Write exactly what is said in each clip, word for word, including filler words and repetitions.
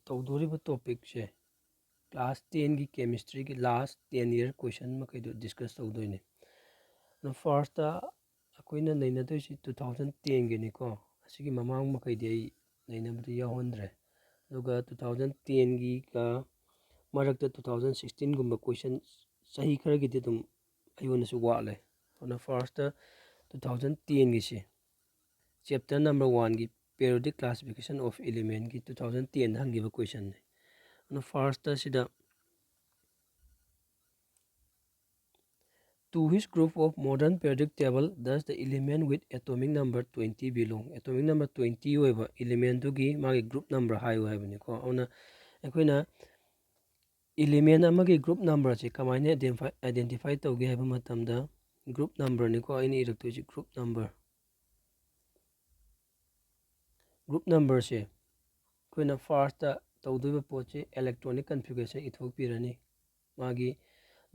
ꯇꯧꯗꯣꯔꯤꯕ ꯇꯣꯄꯤꯛꯁꯦ class ꯇꯦꯟꯒꯤ ꯀꯦꯃꯤꯁꯇ꯭ꯔꯤꯒꯤ ꯂꯥꯁ ten year ꯀꯣꯏꯁꯟ ꯃꯈꯩꯗꯣ discuss ꯇꯧꯗꯣꯏꯅꯦ꯫ ꯑꯗꯣ ꯐꯥꯔꯁꯇ ꯑꯩꯈꯣꯏꯅ ꯅꯩꯅꯗꯣꯏꯁꯤ ꯇꯨ ꯊꯥꯎꯖꯟ ꯇꯦꯟꯒꯤꯅꯤꯀꯣ꯫ ꯑꯁꯤꯒꯤ ꯃꯃꯥꯡ ꯃꯈꯩꯗꯤ ꯑꯩ ꯅꯩꯅꯕꯗꯤ ꯌꯥꯎꯍꯟꯗ꯭ꯔꯦ꯫ ꯑꯗꯨꯒ ꯇꯨ ꯊꯥꯎꯖꯟ ꯇꯦꯟꯒꯤꯒ ꯃꯔꯛꯇ ꯇꯨ ꯊꯥꯎꯖꯟ ꯁꯤꯛꯁꯇꯤꯟꯒꯨꯝꯕ ꯀꯣꯏꯁꯟ ꯆꯍꯤ ꯈꯔꯒꯤꯗꯤ ꯑꯗꯨꯝ ꯑꯩꯉꯣꯟꯗꯁꯨ ꯋꯥꯠꯂꯦ꯫ ꯑꯗꯨꯅ ꯐꯥꯔꯁꯇ ꯇꯨ ꯊꯥꯎꯖꯟ ꯇꯦꯟꯒꯤꯁꯦ ꯆꯦꯞꯇꯔ ꯅꯝꯕꯔ ꯋꯥꯟꯒꯤ periodic classification of elementꯀꯤ ꯇꯨ ꯊꯥꯎꯖꯟ ꯇꯦꯟꯗ ꯍꯪꯈꯤꯕ ꯀꯣꯏꯁꯟꯅꯤ꯫ ꯑꯗꯨꯅ ꯐꯥꯔꯁꯇ ꯁꯤꯗ "To which group of modern periodic table does the element with atomic number twenty belong?" Atomic number twenty ꯑꯣꯏꯕ ꯏꯂꯤꯃꯦꯟꯗꯨꯒꯤ ꯃꯥꯒꯤ ꯒ꯭ꯔꯨꯞ ꯅꯝꯕꯔ ꯍꯥꯏꯌꯨ ꯍꯥꯏꯕꯅꯤꯀꯣ꯫ ꯑꯗꯨꯅ ꯑꯩꯈꯣꯏꯅ ꯏꯂꯤꯃꯦꯟ ꯑꯃꯒꯤ ꯒ꯭ꯔꯨꯞ ꯅꯝꯕꯔꯁꯦ ꯀꯃꯥꯏꯅ identify identify ꯇꯧꯒꯦ ꯍꯥꯏꯕ ꯃꯇꯝꯗ, ꯒ꯭ꯔꯨꯞ ꯅꯝꯕꯔꯅꯤꯀꯣ ꯑꯩꯅ ꯏꯔꯛꯇꯣꯏꯁꯦ, ꯒ꯭ꯔꯨꯞ ꯅꯝꯕꯔ꯫ ꯒ꯭ꯔꯨꯞ ꯅꯝꯕꯔꯁꯦ ꯑꯩꯈꯣꯏꯅ ꯐꯥꯔꯁꯇ ꯇꯧꯗꯣꯏꯕ ꯄꯣꯠꯁꯦ electronic configuration ꯏꯊꯣꯛꯄꯤꯔꯅꯤ ꯃꯥꯒꯤ꯫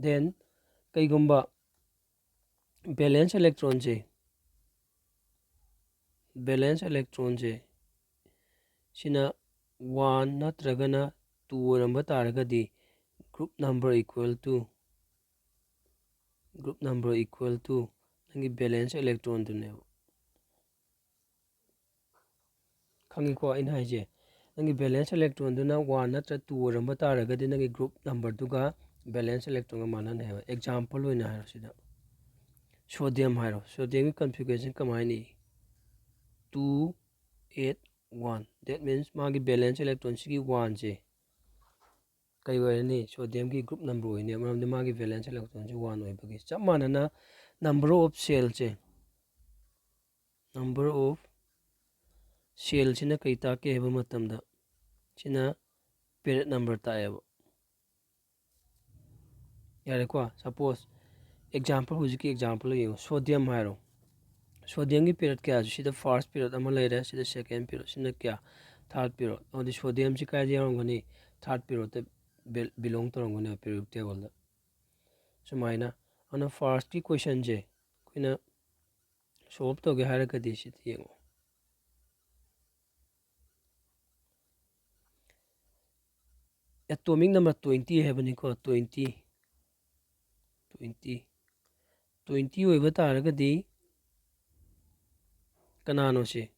Then ꯀꯩꯒꯨꯝꯕ valence electronꯁꯦ, valence electronꯁꯦ ꯁꯤꯅ ꯋꯥꯟ ꯅꯠꯇ꯭ꯔꯒꯅ ꯇꯨ ꯑꯣꯏꯔꯝꯕ ꯇꯥꯔꯒꯗꯤ, group number equal to, group number equal to ꯅꯪꯒꯤ valence electronꯗꯨꯅꯦꯕ꯫ ꯈꯪꯉꯤꯀꯣ ꯑꯩꯅ ꯍꯥꯏꯁꯦ? ꯅꯪꯒꯤ valence electronꯗꯨꯅ ꯋꯥꯟ ꯅꯠꯇ꯭ꯔ ꯇꯨ ꯑꯣꯏꯔꯝꯕ ꯇꯥꯔꯒꯗꯤ, ꯅꯪꯒꯤ ꯒ꯭ꯔꯨꯞ ꯅꯝꯕꯔꯗꯨꯒ valence electronꯒ ꯃꯥꯟꯅꯅꯤ ꯍꯥꯏꯕ꯫ Example ꯑꯣꯏꯅ ꯍꯥꯏꯔꯣ ꯁꯤꯗ, sodium ꯍꯥꯏꯔꯣ꯫ Sodiumꯒꯤ configuration ꯀꯃꯥꯏꯅ E? Two eight one꯫ That means ꯃꯥꯒꯤ valence electronꯁꯤꯒꯤ ꯋꯥꯟꯁꯦ ꯀꯩ ꯑꯣꯏꯔꯅꯤ? Sodiumꯒꯤ ꯒ꯭ꯔꯨꯞ ꯅꯝꯕꯔ ꯑꯣꯏꯅꯤ, ꯃꯔꯝꯗꯤ ꯃꯥꯒꯤ valence electronꯁꯦ ꯋꯥꯟ ꯑꯣꯏꯕꯒꯤ꯫ ꯆꯞ ꯃꯥꯟꯅꯅ number of shellꯁꯦ, number of shellꯁꯤꯅ ꯀꯩ ꯇꯥꯛꯀꯦ ꯍꯥꯏꯕ ꯃꯇꯝꯗ, ꯁꯤꯅ period number ꯇꯥꯛꯑꯦꯕ꯫ ꯌꯥꯔꯦꯀꯣ? Suppose example, ꯍꯧꯖꯤꯛꯀꯤ example ꯌꯦꯡꯉꯣ, sodium ꯍꯥꯏꯔꯣ꯫ Sodiumꯒꯤ period ꯀꯌꯥꯁꯨ, ꯁꯤꯗ first period ꯑꯃ ꯂꯩꯔꯦ, ꯁꯤꯗ second period, ꯁꯤꯅ ꯀꯌꯥ? Third period꯫ ꯑꯗꯨꯗꯤ sodiumꯁꯤ ꯀꯥꯏꯗ ꯌꯥꯎꯔꯝꯒꯅꯤ? Third periodꯇ bel-, belong ꯇꯧꯔꯝꯒꯅꯦꯕ periodic tableꯗ꯫ ꯁꯨꯃꯥꯏꯅ꯫ ꯑꯗꯨꯅ firstꯀꯤ questionꯁꯦ ꯑꯩꯈꯣꯏꯅ solve ꯇꯧꯒꯦ ꯍꯥꯏꯔꯒꯗꯤ ꯁꯤꯗ ꯌꯦꯡꯉꯣ꯫ Atomic number twenty ꯍꯥꯏꯕꯅꯤꯀꯣ, twenty, twenty, twenty ꯑꯣꯏꯕ ꯇꯥꯔꯒꯗꯤ ꯀꯅꯥꯅꯣ ꯁꯤ?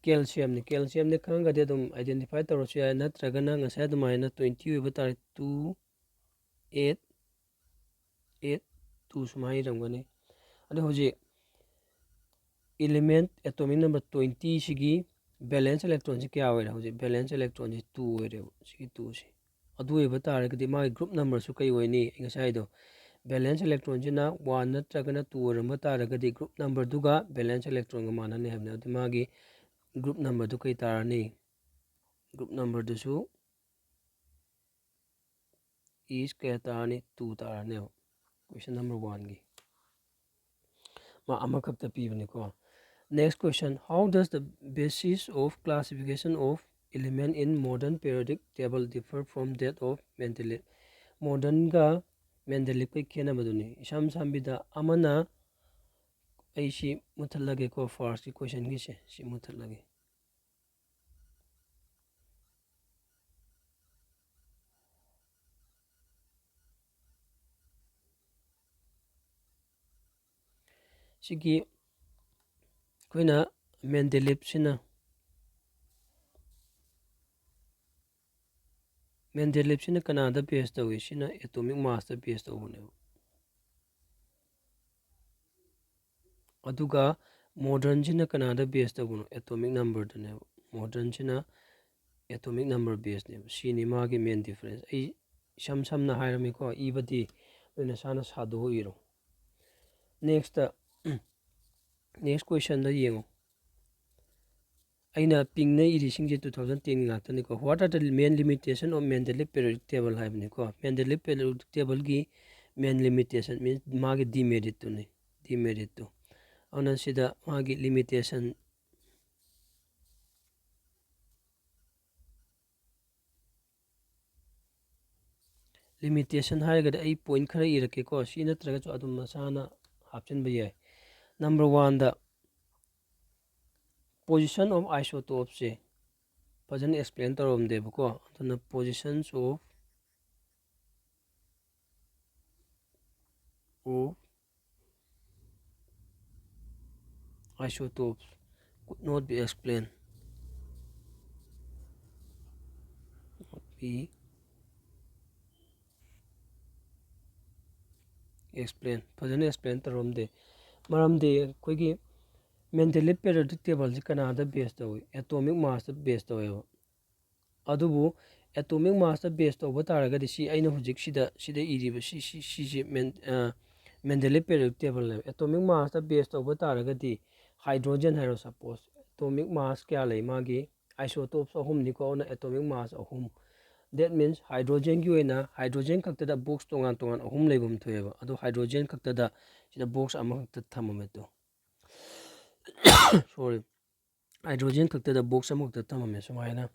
Calciumꯅꯤ꯫ Calciumꯅꯤ ꯈꯪꯉꯒꯗꯤ ꯑꯗꯨꯝ identify ꯇꯧꯔꯁꯨ ꯌꯥꯏ, ꯅꯠꯇ꯭ꯔꯒꯅ ꯉꯁꯥꯏ ꯑꯗꯨꯃꯥꯏꯅ twenty ꯑꯣꯏꯕ ꯇꯥꯔꯗꯤ two, eight, eight, two ꯁꯨꯃꯥꯏꯅ ꯏꯔꯝꯒꯅꯤ꯫ ꯑꯗꯣ ꯍꯧꯖꯤꯛ element atomic number twenty ꯁꯤꯒꯤ valence electronꯁꯤ ꯀꯌꯥ ꯑꯣꯏꯔꯦ? ꯍꯧꯖꯤꯛ valence electronꯁꯤ two ꯑꯣꯏꯔꯦꯕ, ꯁꯤꯒꯤ twoꯁꯤ꯫ ꯑꯗꯨ ꯑꯣꯏꯕ ꯇꯥꯔꯒꯗꯤ ꯃꯥꯒꯤ group numberꯁꯨ ꯀꯩ ꯑꯣꯏꯅꯤ? ꯑꯩ ꯉꯁꯥꯏꯗꯣ valence electronꯁꯤꯅ one ꯅꯠꯇ꯭ꯔꯒꯅ two ꯑꯣꯏꯔꯝꯕ ꯇꯥꯔꯒꯗꯤ group numberꯗꯨꯒ valence electronꯒ ꯃꯥꯟꯅꯅꯤ ꯍꯥꯏꯕꯅꯤ꯫ ꯑꯗꯨꯗꯤ ꯃꯥꯒꯤ group numberꯗꯨ ꯀꯩ ꯇꯥꯔꯅꯤ? Group numberꯗꯨꯁꯨ is ꯀꯌꯥ ꯇꯥꯔꯅꯤ? Two ꯇꯥꯔꯅꯦꯕ, question number oneꯒꯤ꯫ ꯃꯥ ꯑꯃꯈꯛꯇ ꯄꯤꯕꯅꯤꯀꯣ꯫ Next question, how does the basis of classification of element in modern periodic table differ from that of Mendeleev? Modernꯒ Mendeleevꯀ ꯈꯦꯠꯅꯕꯗꯨꯅꯤ꯫ ꯏꯁꯝ ꯁꯝꯕꯤꯗ ꯑꯃꯅ, ꯑꯩ ꯁꯤ ꯃꯨꯠꯊꯠꯂꯒꯦꯀꯣ, firstꯀꯤ questionꯒꯤꯁꯦ ꯁꯤ ꯃꯨꯠꯊꯠꯂꯒꯦ꯫ ꯁꯤꯒꯤ ꯑꯩꯈꯣꯏꯅ Mendeleevꯁꯤꯅ, Mendeleevꯁꯤꯅ ꯀꯅꯥꯗ base ꯇꯧꯏ? ꯁꯤꯅ atomic massꯇ base ꯇꯧꯕꯅꯦꯕ꯫ ꯑꯗꯨꯒ modernꯁꯤꯅ ꯀꯅꯥꯗ base ꯇꯧꯕꯅꯣ? Atomic numberꯗꯅꯦꯕ꯫ Modernꯁꯤꯅ atomic number baseꯅꯦꯕ꯫ ꯁꯤꯅꯤ ꯃꯥꯒꯤ main difference꯫ ꯑꯩ ꯏꯁꯝ ꯁꯝꯅ ꯍꯥꯏꯔꯝꯃꯤꯀꯣ, ꯏꯕꯗꯤ ꯅꯣꯏ ꯅꯁꯥꯅ ꯁꯥꯗꯣꯛꯑ ꯏꯔꯣ꯫ Next, next questionꯗ ꯌꯦꯡꯉꯣ꯫ ꯑꯩꯅ pinkꯅ ꯏꯔꯤꯁꯤꯡꯁꯦ two thousand ten ꯉꯥꯛꯇꯅꯤꯀꯣ꯫ What are the main limitation of Mendeleev periodic table ꯍꯥꯏꯕꯅꯤꯀꯣ꯫ Mendeleev periodic tableꯒꯤ main limitation means ꯃꯥꯒꯤ demeritꯇꯨꯅꯤ, demeritꯇꯨ꯫ ꯑꯗꯨꯅ ꯁꯤꯗ ꯃꯥꯒꯤ limitation, limitation ꯍꯥꯏꯔꯒꯗꯤ ꯑꯩ point ꯈꯔ ꯏꯔꯛꯀꯦꯀꯣ, ꯁꯤ ꯅꯠꯇ꯭ꯔꯒꯁꯨ ꯑꯗꯨꯝ ꯃꯁꯥꯅ ꯍꯥꯞꯆꯤꯟꯕ ꯌꯥꯏ꯫ Number oneꯗ position of isotopeꯁꯦ, ꯐꯖꯅ explain ꯇꯧꯔꯝꯗꯦꯕꯀꯣ꯫ ꯑꯗꯨꯅ positions of of isotopes could not be explained, not be explain, ꯐꯖꯅ explain ꯇꯧꯔꯝꯗꯦ꯫ ꯃꯔꯝꯗꯤ ꯑꯩꯈꯣꯏꯒꯤ Mendeleev periodic table ꯁꯤ ꯀꯅꯥꯗ base ꯇꯧꯏ? Atomic mass ꯇ base ꯇꯧꯋꯦꯕ꯫ ꯑꯗꯨꯕꯨ atomic mass ꯇ base ꯇꯧꯕ ꯇꯥꯔꯒꯗꯤ, ꯁꯤ ꯑꯩꯅ ꯍꯧꯖꯤꯛ ꯁꯤꯗ, ꯁꯤꯗ ꯏꯔꯤꯕ ꯁꯤ, ꯁꯤ, ꯁꯤꯁꯤ Men-, ꯑ, Mendeleev periodic table ꯅꯦꯕ꯫ Atomic mass ꯇ base ꯇꯧꯕ ꯇꯥꯔꯒꯗꯤ, hydrogen ꯍꯥꯏꯔꯣ, suppose, atomic mass ꯀꯌꯥ ꯂꯩ ꯃꯥꯒꯤ? Isotopes ꯑꯍꯨꯝꯅꯤꯀꯣ, ꯑꯗꯨꯅ atomic mass ꯑꯍꯨꯝ꯫ That means hydrogen ꯒꯤ ꯑꯣꯏꯅ hydrogen ꯈꯛꯇꯗ box ꯇꯣꯉꯥꯟ ꯇꯣꯉꯥꯟ ꯑꯍꯨꯝ ꯂꯩꯐꯝ ꯊꯣꯛꯑꯦꯕ꯫ ꯑꯗꯣ hydrogen ꯈꯛꯇꯗ ꯁꯤꯗ box ꯑꯃꯈꯛꯇ ꯊꯝꯃꯝꯃꯦ ꯇꯣ꯫ Sorry, hydrogen ꯈꯛꯇꯗ box ꯑꯃꯈꯛꯇ ꯊꯝꯃꯝꯃꯦ ꯁꯨꯃꯥꯏꯅ꯫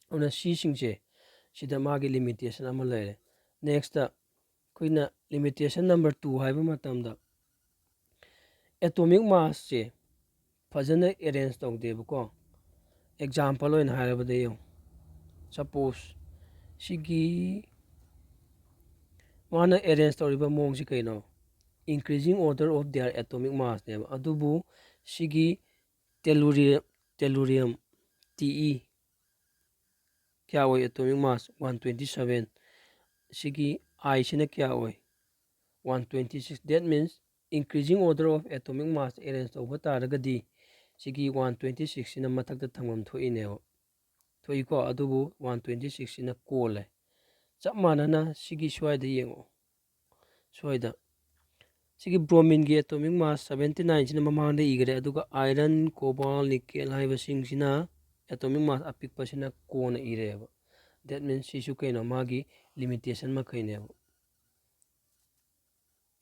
ꯑꯗꯨꯅ ꯁꯤꯁꯤꯡꯁꯦ, ꯁꯤꯗ ꯃꯥꯒꯤ limitation ꯑꯃ ꯂꯩꯔꯦ꯫ Next ꯑꯩꯈꯣꯏꯅ limitation number two ꯍꯥꯏꯕ ꯃꯇꯝꯗ, atomic mass ꯁꯦ ꯐꯖꯅ arrange ꯇꯧꯗꯦꯕꯀꯣ꯫ Example ꯑꯣꯏꯅ ꯍꯥꯏꯔꯕꯗ ꯌꯦꯡꯉꯨ, suppose ꯁꯤꯒꯤ ꯃꯥꯅ arrange ꯇꯧꯔꯤꯕ ꯃꯑꯣꯡꯁꯤ ꯀꯩꯅꯣ? Increasing order of their atomic mass ꯅꯦꯕ꯫ ꯑꯗꯨꯕꯨ ꯁꯤꯒꯤ tellurium, tellurium, Te, ꯀꯌꯥ ꯑꯣꯏ atomic mass? One twenty seven꯫ ꯁꯤꯒꯤ I ꯁꯤꯅ ꯀꯌꯥ ꯑꯣꯏ? One twenty six꯫ That means increasing order of atomic mass arrange ꯇꯧꯕ ꯇꯥꯔꯒꯗꯤ, ꯁꯤꯒꯤ one twenty six ꯁꯤꯅ ꯃꯊꯛꯇ ꯊꯝꯐꯝ ꯊꯣꯛꯏꯅꯦꯕ꯫ ꯊꯣꯛꯏꯀꯣ? ꯑꯗꯨꯕꯨ one twenty six ꯁꯤꯅ ꯀꯣꯜꯂꯦ꯫ ꯆꯞ ꯃꯥꯟꯅꯅ ꯁꯤꯒꯤ ꯁ꯭ꯋꯥꯏꯗ ꯌꯦꯡꯉꯣ꯫ ꯁ꯭ꯋꯥꯏꯗ ꯁꯤꯒꯤ bromine ꯒꯤ atomic mass seventy nine ꯁꯤꯅ ꯃꯃꯥꯡꯗ ꯏꯈ꯭ꯔꯦ, ꯑꯗꯨꯒ iron, cobalt, nickel ꯍꯥꯏꯕꯁꯤꯡꯁꯤꯅ atomic mass ꯑꯄꯤꯛꯄꯁꯤꯅ ꯀꯣꯟꯅ ꯏꯔꯦꯕ꯫ That means ꯁꯤꯁꯨ ꯀꯩꯅꯣ? ꯃꯥꯒꯤ limitation ꯃꯈꯩꯅꯦꯕ꯫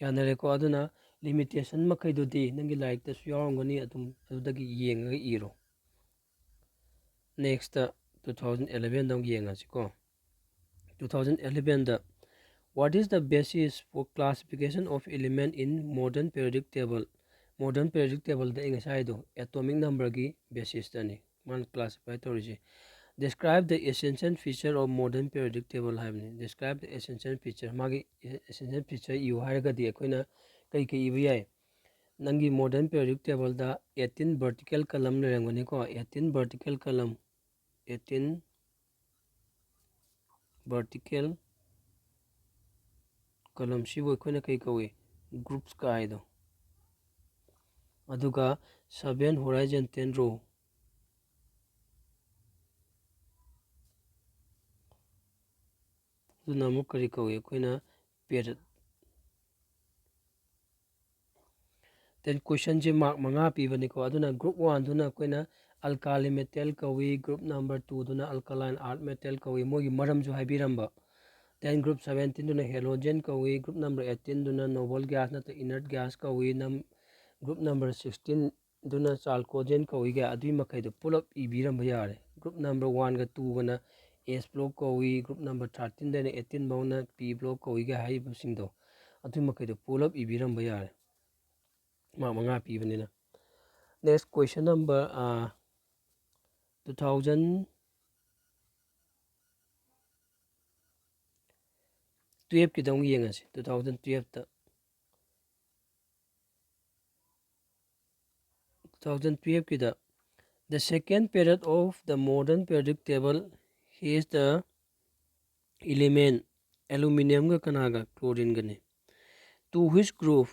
ꯌꯥꯅꯔꯦꯀꯣ? ꯑꯗꯨꯅ limitation ꯃꯈꯩꯗꯨꯗꯤ ꯅꯪꯒꯤ ꯂꯥꯏꯔꯤꯛꯇꯁꯨ ꯌꯥꯎꯔꯝꯒꯅꯤ, ꯑꯗꯨꯝ ꯑꯗꯨꯗꯒꯤ ꯌꯦꯡꯉꯒ ꯏꯔꯣ꯫ Next two thousand eleven ꯗ ꯑꯃꯨꯛ ꯌꯦꯡꯉꯁꯤꯀꯣ꯫ Two thousand eleven the, "What is the basis for classification of element in modern periodic table?" Modern periodic table ꯗ ꯑꯩ ꯉꯁꯥꯏ ꯍꯥꯏꯗꯣ atomic number ꯒꯤ basis ꯇꯅꯤ꯫ ꯃꯥꯅ classify ꯇꯧꯔꯤꯁꯦ꯫ Describe the essential feature of modern periodic table ꯍꯥꯏꯕꯅꯤ꯫ Describe the essential feature, ꯃꯥꯒꯤ essential feature ꯏꯌꯨ ꯍꯥꯏꯔꯒꯗꯤ ꯑꯩꯈꯣꯏꯅ ꯀꯩ ꯀꯩ ꯏꯕ ꯌꯥꯏ? ꯅꯪꯒꯤ modern periodic tableꯗ eighteen vertical column ꯂꯩꯔꯝꯒꯅꯤꯀꯣ, eighteen vertical column, eighteen vertical column ꯁꯤꯕꯨ ꯑꯩꯈꯣꯏꯅ ꯀꯩ ꯀꯧꯏ? Groups ꯀꯥꯏꯗꯣ꯫ ꯑꯗꯨꯒ seven horizontal row, ꯑꯗꯨꯅ ꯑꯃꯨꯛ ꯀꯔꯤ ꯀꯧꯏ? ꯑꯩꯈꯣꯏꯅ period꯫ Then questionꯁꯦ mark ꯃꯉꯥ ꯄꯤꯕꯅꯤꯀꯣ꯫ ꯑꯗꯨꯅ group oneꯗꯨꯅ ꯑꯩꯈꯣꯏꯅ alkali metal ꯀꯧꯏ, group number twoꯗꯨꯅ alkaline earth metal ꯀꯧꯏ, ꯃꯣꯏꯒꯤ ꯃꯔꯝꯁꯨ ꯍꯥꯏꯕꯤꯔꯝꯕ꯫ Then group seventeenꯗꯨꯅ halogen ꯀꯧꯏ, group number eighteenꯗꯨꯅ noble gas ꯅꯠꯇ꯭ꯔ inert gas ꯀꯧꯏ, ꯅꯝ-, group number sixteenꯗꯨꯅ chalcogen ꯀꯧꯏꯒ, ꯑꯗꯨꯏ ꯃꯈꯩꯗꯣ ꯄꯨꯂꯞ ꯏꯕꯤꯔꯝꯕ ꯌꯥꯔꯦ꯫ Group number oneꯒ twoꯒꯅ S block ꯀꯧꯏ, group number thirteenꯗꯩꯅ eighteen ꯐꯥꯎꯅ P block ꯀꯧꯏꯒ ꯍꯥꯏꯔꯤꯕꯁꯤꯡꯗꯣ, ꯑꯗꯨꯏ ꯃꯈꯩꯗꯣ ꯄꯨꯂꯞ ꯏꯕꯤꯔꯝꯕ ꯌꯥꯔꯦ꯫ Mark ꯃꯉꯥ ꯄꯤꯕꯅꯤꯅ꯫ Next question number, ꯑꯥ, two thousand twelveꯀꯤꯗ ꯑꯃꯨꯛ ꯌꯦꯡꯉꯁꯤ꯫ Two thousand twelveꯇ, two thousand twelveꯀꯤꯗ, "The second period of the modern periodic table has the element aluminiumꯒ ꯀꯅꯥꯒ? Chlorineꯒꯅꯤ꯫ To which group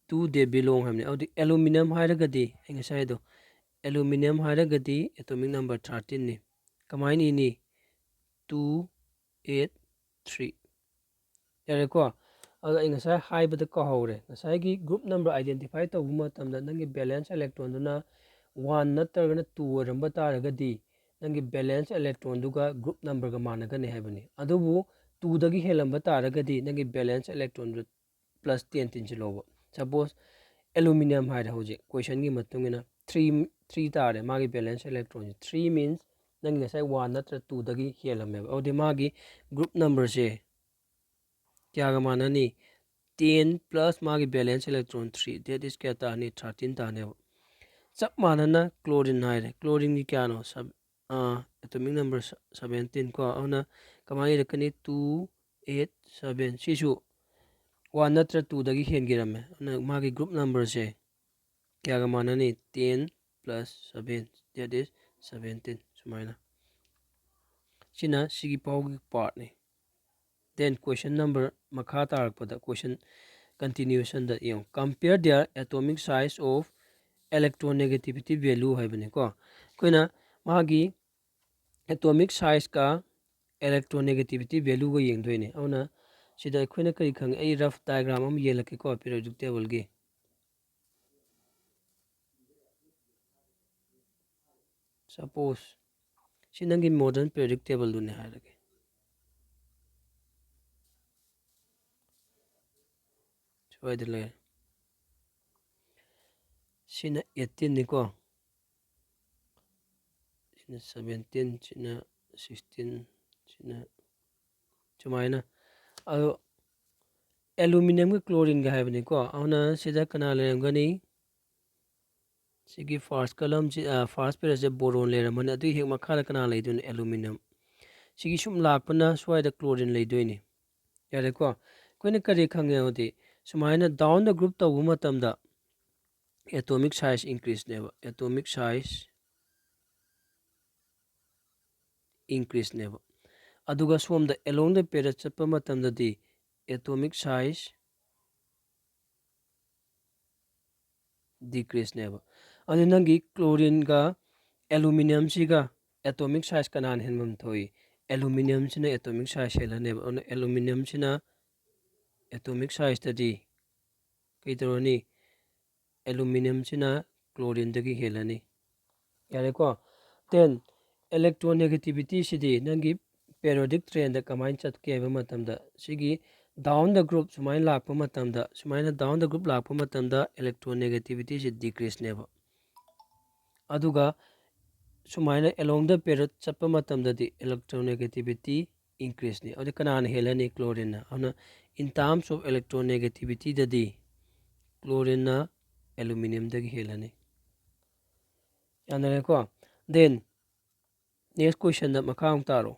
do they belong?" ꯍꯥꯏꯕꯅꯤ꯫ ꯑꯗꯨꯗꯤ aluminium ꯍꯥꯏꯔꯒꯗꯤ, ꯑꯩ ꯉꯁꯥꯏ ꯍꯥꯏꯗꯣ, aluminium ꯍꯥꯏꯔꯒꯗꯤ atomic number thirteenꯅꯤ꯫ ꯀꯃꯥꯏꯅ ꯏꯅꯤ? Two eight three꯫ ꯌꯥꯔꯦꯀꯣ? ꯑꯗꯣ ꯑꯩ ꯉꯁꯥꯏ ꯍꯥꯏꯕꯗ ꯀꯥꯎꯍꯧꯔꯦ꯫ ꯉꯁꯥꯏꯒꯤ group number identify ꯇꯧꯕ ꯃꯇꯝꯗ ꯅꯪꯒꯤ valence electronꯗꯨꯅ one ꯅꯠꯇ꯭ꯔꯒꯅ two ꯑꯣꯏꯔꯝꯕ ꯇꯥꯔꯒꯗꯤ, ꯅꯪꯒꯤ valence electronꯗꯨꯒ group numberꯒ ꯃꯥꯟꯅꯒꯅꯤ ꯍꯥꯏꯕꯅꯤ꯫ ꯑꯗꯨꯕꯨ twoꯗꯒꯤ ꯍꯦꯜꯂꯝꯕ ꯇꯥꯔꯒꯗꯤ, ꯅꯪꯒꯤ valence electronꯗꯨ plus ten ꯇꯤꯟꯁꯤꯜꯂꯣꯕ꯫ Suppose aluminium ꯍꯥꯏꯔꯦ, ꯍꯧꯖꯤꯛ questionꯒꯤ ꯃꯇꯨꯡ ꯏꯟꯅ three, three ꯇꯥꯔꯦ ꯃꯥꯒꯤ valence electronꯁꯦ꯫ Three means ꯅꯪꯒꯤ ꯉꯁꯥꯏ one ꯅꯠꯇ꯭ꯔ twoꯗꯒꯤ ꯍꯦꯜꯂꯝꯃꯦꯕ꯫ ꯑꯗꯨꯗꯤ ꯃꯥꯒꯤ group numberꯁꯦ ꯀꯌꯥꯒ ꯃꯥꯟꯅꯅꯤ? Ten plus ꯃꯥꯒꯤ valence electron three, that is ꯀꯌꯥ ꯇꯥꯔꯅꯤ? Thirteen ꯇꯥꯔꯅꯦꯕ꯫ ꯆꯞ ꯃꯥꯟꯅꯅ chlorine ꯍꯥꯏꯔꯦ꯫ Chlorineꯒꯤ ꯀꯌꯥꯅꯣ? Sub-, ꯑꯥ, atomic number seventeen ꯀꯣ꯫ ꯑꯗꯨꯅ ꯀꯃꯥꯏꯅ ꯏꯔꯛꯀꯅꯤ? Two, eight, seven꯫ ꯁꯤꯁꯨ one ꯅꯠꯇ꯭ꯔ twoꯗꯒꯤ ꯍꯦꯟꯈꯤꯔꯝꯃꯦ꯫ ꯑꯗꯨꯅ ꯃꯥꯒꯤ group numberꯁꯦ ꯀꯌꯥꯒ ꯃꯥꯟꯅꯅꯤ? Ten plus seven, that is seventeen꯫ ꯁꯨꯃꯥꯏꯅ꯫ ꯁꯤꯅ ꯁꯤꯒꯤ ꯄꯥꯎꯒꯤ partꯅꯤ꯫ Then question number, ꯃꯈꯥ ꯇꯥꯔꯛꯄꯗ question continuationꯗ ꯌꯦꯡꯉꯨ, compare their atomic size of electronegativity value ꯍꯥꯏꯕꯅꯤꯀꯣ꯫ ꯑꯩꯈꯣꯏꯅ ꯃꯥꯒꯤ atomic sizeꯀ electronegativity valueꯒ ꯌꯦꯡꯗꯣꯏꯅꯦ꯫ ꯑꯗꯨꯅ ꯁꯤꯗ ꯑꯩꯈꯣꯏꯅ ꯀꯔꯤ ꯈꯪꯉꯤ? ꯑꯩ rough diagram ꯑꯃ ꯌꯦꯛꯂꯛꯀꯦꯀꯣ, periodic tableꯒꯤ꯫ Suppose ꯁꯤ ꯅꯪꯒꯤ modern periodic tableꯗꯨꯅꯦ ꯍꯥꯏꯔꯒꯦ꯫ ꯁ꯭ꯋꯥꯏꯗ ꯂꯩꯔꯦ꯫ ꯁꯤꯅ eighteenꯅꯤꯀꯣ, ꯁꯤꯅ seventeen, ꯁꯤꯅ sixteen, ꯁꯤꯅ ꯁꯨꯃꯥꯏꯅ꯫ ꯑꯗꯣ aluminiumꯒ chlorineꯒ ꯍꯥꯏꯕꯅꯤꯀꯣ꯫ ꯑꯗꯨꯅ ꯁꯤꯗ ꯀꯅꯥ ꯂꯩꯔꯝꯒꯅꯤ? ꯁꯤꯒꯤ first columnꯁꯤ, ꯑ, first pairꯁꯦ boron ꯂꯩꯔꯝꯃꯅꯤ꯫ ꯑꯗꯨꯒꯤ ꯍꯦꯛ ꯃꯈꯥꯗ ꯀꯅꯥ ꯂꯩꯗꯣꯏꯅꯣ? Aluminium꯫ ꯁꯤꯒꯤ ꯁꯨꯝ ꯂꯥꯛꯄꯅ ꯁ꯭ꯋꯥꯏꯗ chlorine ꯂꯩꯗꯣꯏꯅꯤ꯫ ꯌꯥꯔꯦꯀꯣ? ꯑꯩꯈꯣꯏꯅ ꯀꯔꯤ ꯈꯪꯉꯦ ꯍꯥꯏꯗꯤ, ꯁꯨꯃꯥꯏꯅ down the group ꯇꯧꯕ ꯃꯇꯝꯗ atomic size increaseꯅꯦꯕ, atomic size increaseꯅꯦꯕ꯫ ꯑꯗꯨꯒ ꯁꯣꯝꯗ along the pair ꯆꯠꯄ ꯃꯇꯝꯗꯗꯤ atomic size decreaseꯅꯦꯕ꯫ ꯑꯗꯨ ꯅꯪꯒꯤ chlorineꯒ aluminiumꯁꯤꯒ atomic size ꯀꯅꯥꯅ ꯍꯦꯟꯐꯝ ꯊꯣꯛꯏ? Aluminiumꯁꯤꯅ atomic size ꯍꯦꯜꯂꯅꯦꯕ꯫ ꯑꯗꯨꯅ aluminiumꯁꯤꯅ atomic sizeꯇꯗꯤ ꯀꯩ ꯇꯧꯔꯅꯤ? Aluminiumꯁꯤꯅ chlorineꯗꯒꯤ ꯍꯦꯜꯂꯅꯤ꯫ ꯌꯥꯔꯦꯀꯣ? Then electronegativity ꯁꯤꯗꯤ ꯅꯪꯒꯤ periodic trendꯗ ꯀꯃꯥꯏꯅ ꯆꯠꯀꯦ ꯍꯥꯏꯕ ꯃꯇꯝꯗ, ꯁꯤꯒꯤ down the group ꯁꯨꯃꯥꯏꯅ ꯂꯥꯛꯄ ꯃꯇꯝꯗ, ꯁꯨꯃꯥꯏꯅ down the group ꯂꯥꯛꯄ ꯃꯇꯝꯗ electronegativity ꯁꯤ decreaseꯅꯦꯕ꯫ ꯑꯗꯨꯒ ꯁꯨꯃꯥꯏꯅ along the pair ꯆꯠꯄ ꯃꯇꯝꯗꯗꯤ electronegativity increaseꯅꯤ꯫ ꯑꯗꯨꯗꯤ ꯀꯅꯥꯅ ꯍꯦꯜꯂꯅꯤ? Chlorineꯅ꯫ ꯑꯗꯨꯅ in terms of electronegativity ꯗꯗꯤ chlorineꯅ aluminiumꯗꯒꯤ ꯍꯦꯜꯂꯅꯤ꯫ ꯌꯥꯅꯔꯦꯀꯣ? Then next questionꯗ ꯃꯈꯥ ꯑꯃꯨꯛ ꯇꯥꯔꯣ꯫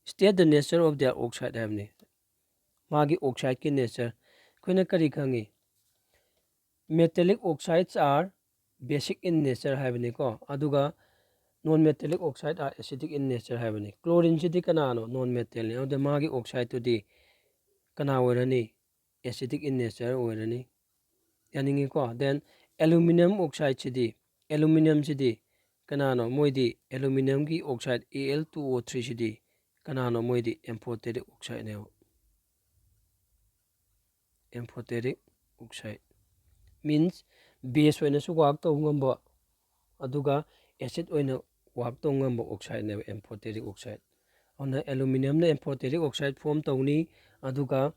State the nature of their oxide ꯍꯥꯏꯕꯅꯤ꯫ ꯃꯥꯒꯤ oxideꯀꯤ nature ꯑꯩꯈꯣꯏꯅ ꯀꯔꯤ ꯈꯪꯉꯤ? Metallic oxides are basic in nature ꯍꯥꯏꯕꯅꯤꯀꯣ꯫ ꯑꯗꯨꯒ non metallic oxide are acidic in nature ꯍꯥꯏꯕꯅꯤ꯫ Chlorineꯁꯤꯗꯤ ꯀꯅꯥꯅꯣ? Non metalꯅꯤ꯫ ꯑꯗꯨꯗ ꯃꯥꯒꯤ oxideꯇꯨꯗꯤ ꯀꯅꯥ ꯑꯣꯏꯔꯅꯤ? Acidic in nature ꯑꯣꯏꯔꯅꯤ꯫ ꯌꯥꯅꯤꯡꯉꯤꯀꯣ? Then aluminium oxideꯁꯤꯗꯤ, aluminiumꯁꯤꯗꯤ ꯀꯅꯥꯅꯣ? ꯃꯣꯏꯗꯤ aluminiumꯒꯤ oxide Al two O threeꯁꯤꯗꯤ ꯀꯅꯥꯅꯣ? ꯃꯣꯏꯗꯤ amphoteric oxideꯅꯦꯕ꯫ Amphoteric oxide means base ꯑꯣꯏꯅꯁꯨ work ꯇꯧꯕ ꯉꯝꯕ, ꯑꯗꯨꯒ acid ꯑꯣꯏꯅ work ꯇꯧꯕ ꯉꯝꯕ oxideꯅꯦꯕ amphoteric oxide꯫ ꯑꯗꯨꯅ aluminiumꯅ amphoteric oxide form ꯇꯧꯅꯤ, ꯑꯗꯨꯒ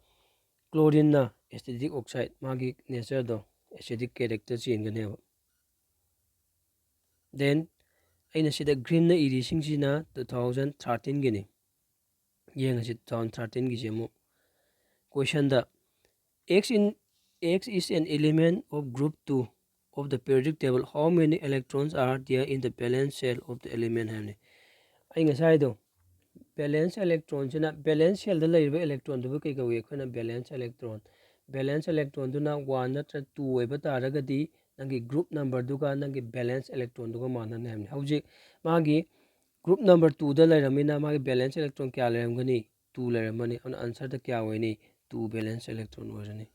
chlorineꯅ acidic oxide, ꯃꯥꯒꯤ natureꯗꯣ acidic character ꯆꯦꯟꯒꯅꯦꯕ꯫ Then ꯑꯩꯅ ꯁꯤꯗ greenꯅ ꯏꯔꯤꯁꯤꯡꯁꯤꯅ two thousand thirteenꯒꯤꯅꯤ꯫ ꯌꯦꯡꯉꯁꯤ two thousand thirteenꯒꯤꯁꯤ ꯑꯃꯨꯛ꯫ Questionꯗ X in, X is an element of group two of the periodic table. How many electrons are there in the valence shell of the element ꯍꯥꯏꯕꯅꯤ꯫ ꯑꯩ ꯉꯁꯥꯏꯗꯣ valence electronꯁꯤꯅ, valence shellꯗ ꯂꯩꯔꯤꯕ electronꯗꯨꯕꯨ ꯀꯩ ꯀꯧꯏ? ꯑꯩꯈꯣꯏꯅ valence electron꯫ Valence electronꯗꯨꯅ one ꯅꯠꯇ꯭ꯔꯒ two ꯑꯣꯏꯕ ꯇꯥꯔꯒꯗꯤ ꯅꯪꯒꯤ group numberꯗꯨꯒ ꯅꯪꯒꯤ valence electronꯗꯨꯒ ꯃꯥꯟꯅꯅꯤ ꯍꯥꯏꯕꯅꯤ꯫ ꯍꯧꯖꯤꯛ ꯃꯥꯒꯤ group number twoꯗ ꯂꯩꯔꯝꯃꯤꯅ ꯃꯥꯒꯤ valence electron ꯀꯌꯥ ꯂꯩꯔꯝꯒꯅꯤ? Two ꯂꯩꯔꯝꯃꯅꯤ꯫ ꯑꯗꯨꯅ answerꯗ ꯀꯌꯥ ꯑꯣꯏꯅꯤ? Two valence electron ꯑꯣꯏꯔꯅꯤ꯫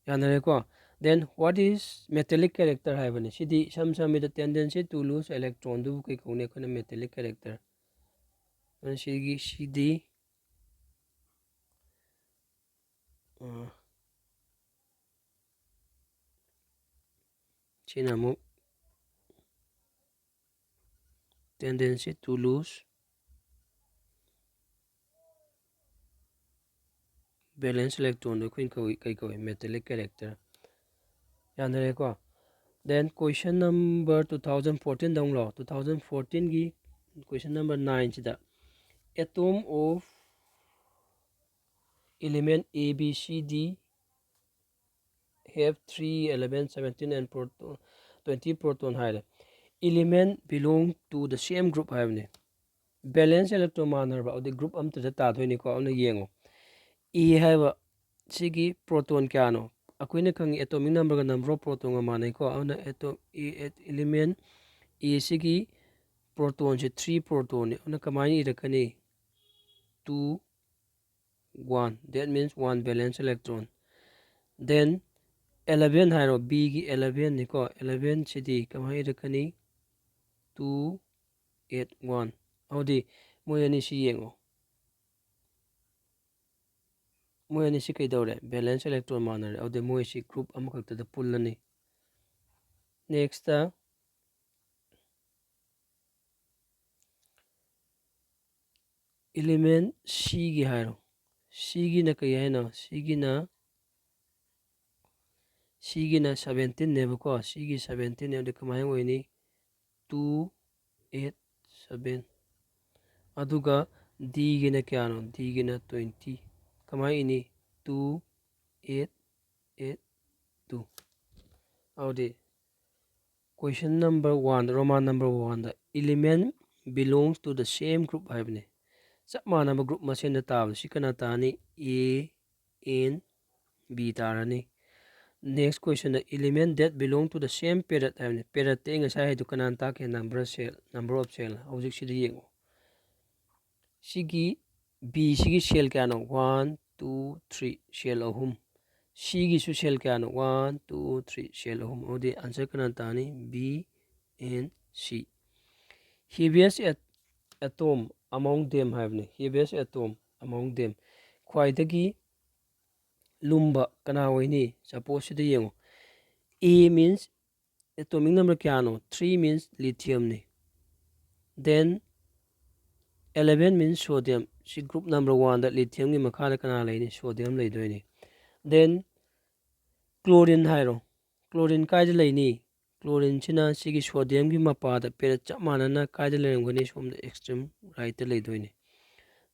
ꯌꯥꯅꯔꯦꯀꯣ? Then what is metallic character ꯍꯥꯏꯕꯅꯤ꯫ ꯁꯤꯗꯤ ꯏꯁꯝ ꯁꯝꯃꯤꯗ tendency to lose electronꯗꯨꯕꯨ ꯀꯩ ꯀꯧꯅꯤ? ꯑꯩꯈꯣꯏꯅ metallic character꯫ ꯑꯗꯨꯅ ꯁꯤꯒꯤ, ꯁꯤꯗꯤ, ꯑ, ꯁꯤꯅ ꯑꯃꯨꯛ tendency to lose valence electronꯗꯣ ꯑꯩꯈꯣꯏꯅ ꯀꯧꯏ, ꯀꯩ ꯀꯧꯏ? Metallic character꯫ ꯌꯥꯅꯔꯦꯀꯣ? Then question number two thousand fourteenꯗ ꯑꯃꯨꯛ ꯂꯥꯛꯑꯣ꯫ Two thousand fourteenꯒꯤ question number nineꯁꯤꯗ atom of element A, B, C, D F three, eleven, seventeen and proton, twenty proton ꯍꯥꯏꯔꯦ꯫ Element belong to the same group ꯍꯥꯏꯕꯅꯤ꯫ Valence electron ꯃꯥꯟꯅꯔꯕ, ꯑꯗꯨꯗꯤ group ꯑꯝꯇꯗ ꯇꯥꯗꯣꯏꯅꯤꯀꯣ꯫ ꯑꯗꯨꯅ ꯌꯦꯡꯉꯣ, E ꯍꯥꯏꯕ ꯁꯤꯒꯤ proton ꯀꯌꯥꯅꯣ? ꯑꯩꯈꯣꯏꯅ ꯈꯪꯉꯤ atomic numberꯒ number of protonꯒ ꯃꯥꯟꯅꯩꯀꯣ꯫ ꯑꯗꯨꯅ atom, E, element E ꯁꯤꯒꯤ protonꯁꯦ three protonꯅꯤ꯫ ꯑꯗꯨꯅ ꯀꯃꯥꯏꯅ ꯏꯔꯛꯀꯅꯤ? Two, one, that means one valence electron. Then eleven ꯍꯥꯏꯔꯣ, Bꯒꯤ elevenꯅꯤꯀꯣ꯫ Eleven ꯁꯤꯗꯤ ꯀꯃꯥꯏꯅ ꯏꯔꯛꯀꯅꯤ? Two, eight, one꯫ ꯑꯗꯨꯗꯤ ꯃꯣꯏ ꯑꯅꯤꯁꯤ ꯌꯦꯡꯉꯣ, ꯃꯣꯏ ꯑꯅꯤꯁꯤ ꯀꯩꯗꯧꯔꯦ? Valence electron ꯃꯥꯟꯅꯔꯦ꯫ ꯑꯗꯨꯗꯤ ꯃꯣꯏꯁꯤ group ꯑꯃꯈꯛꯇꯗ ꯄꯨꯜꯂꯅꯤ꯫ Nextꯇ element Cꯒꯤ ꯍꯥꯏꯔꯣ꯫ Cꯒꯤꯅ ꯀꯩ ꯍꯥꯏꯅꯣ? Cꯒꯤꯅ, Cꯒꯤꯅ seventeenꯅꯦꯕꯀꯣ꯫ Cꯒꯤ seventeenꯅꯦ, ꯑꯗꯨꯗꯤ ꯀꯃꯥꯏꯅ ꯑꯣꯏꯅꯤ? Two, eight, seven꯫ ꯑꯗꯨꯒ Dꯒꯤꯅ ꯀꯌꯥꯅꯣ? Dꯒꯤꯅ twenty꯫ ꯀꯃꯥꯏꯅ ꯏꯅꯤ? Two, eight, eight, two꯫ ꯑꯗꯨꯗꯤ question number one, Roman number oneꯗ element belongs to the same group ꯍꯥꯏꯕꯅꯤ꯫ ꯆꯞ ꯃꯥꯟꯅꯕ group ꯃꯁꯦꯟꯗ ꯇꯥꯕꯗ ꯁꯤ ꯀꯅꯥ ꯇꯥꯅꯤ? A, N, B ꯇꯥꯔꯅꯤ꯫ Next questionꯗ element that belong to the same period ꯍꯥꯏꯕꯅꯤ꯫ Periodꯇ ꯑꯩ ꯉꯁꯥꯏ ꯍꯥꯏꯗꯣ ꯀꯅꯥꯅ ꯇꯥꯛꯀꯦ? Number cell, number of cell꯫ ꯍꯧꯖꯤꯛꯁꯤꯗ ꯌꯦꯡꯉꯣ꯫ ꯁꯤꯒꯤ B ꯁꯤꯒꯤ cell ꯀꯌꯥꯅꯣ? One, two, three, cell ꯑꯍꯨꯝ꯫ Cꯒꯤꯁꯨ cell ꯀꯌꯥꯅꯣ? One, two, three, cell ꯑꯍꯨꯝ꯫ ꯑꯗꯨꯗꯤ answer ꯀꯅꯥ ꯇꯥꯅꯤ? B and C꯫ Heaviest at-, atom among them ꯍꯥꯏꯕꯅꯤ꯫ Heaviest atom among them꯫ ꯈ꯭ꯋꯥꯏꯗꯒꯤ ꯂꯨꯝꯕ ꯀꯅꯥ ꯑꯣꯏꯅꯤ? Suppose ꯁꯤꯗ ꯌꯦꯡꯉꯣ꯫ A means atomic number ꯀꯌꯥꯅꯣ? Three means lithiumꯅꯤ꯫ Then eleven means sodium꯫ ꯁꯤ group number oneꯗ lithiumꯒꯤ ꯃꯈꯥꯗ ꯀꯅꯥ ꯂꯩꯅꯤ? Sodium ꯂꯩꯗꯣꯏꯅꯤ꯫ Then chlorine ꯍꯥꯏꯔꯣ꯫ Chlorine ꯀꯥꯏꯗ ꯂꯩꯅꯤ? Chlorineꯁꯤꯅ ꯁꯤꯒꯤ sodiumꯒꯤ ꯃꯄꯥꯗ period ꯆꯞ ꯃꯥꯟꯅꯅ ꯀꯥꯏꯗ ꯂꯩꯔꯝꯒꯅꯤ? ꯁꯣꯝꯗ extreme rightꯇ ꯂꯩꯗꯣꯏꯅꯤ꯫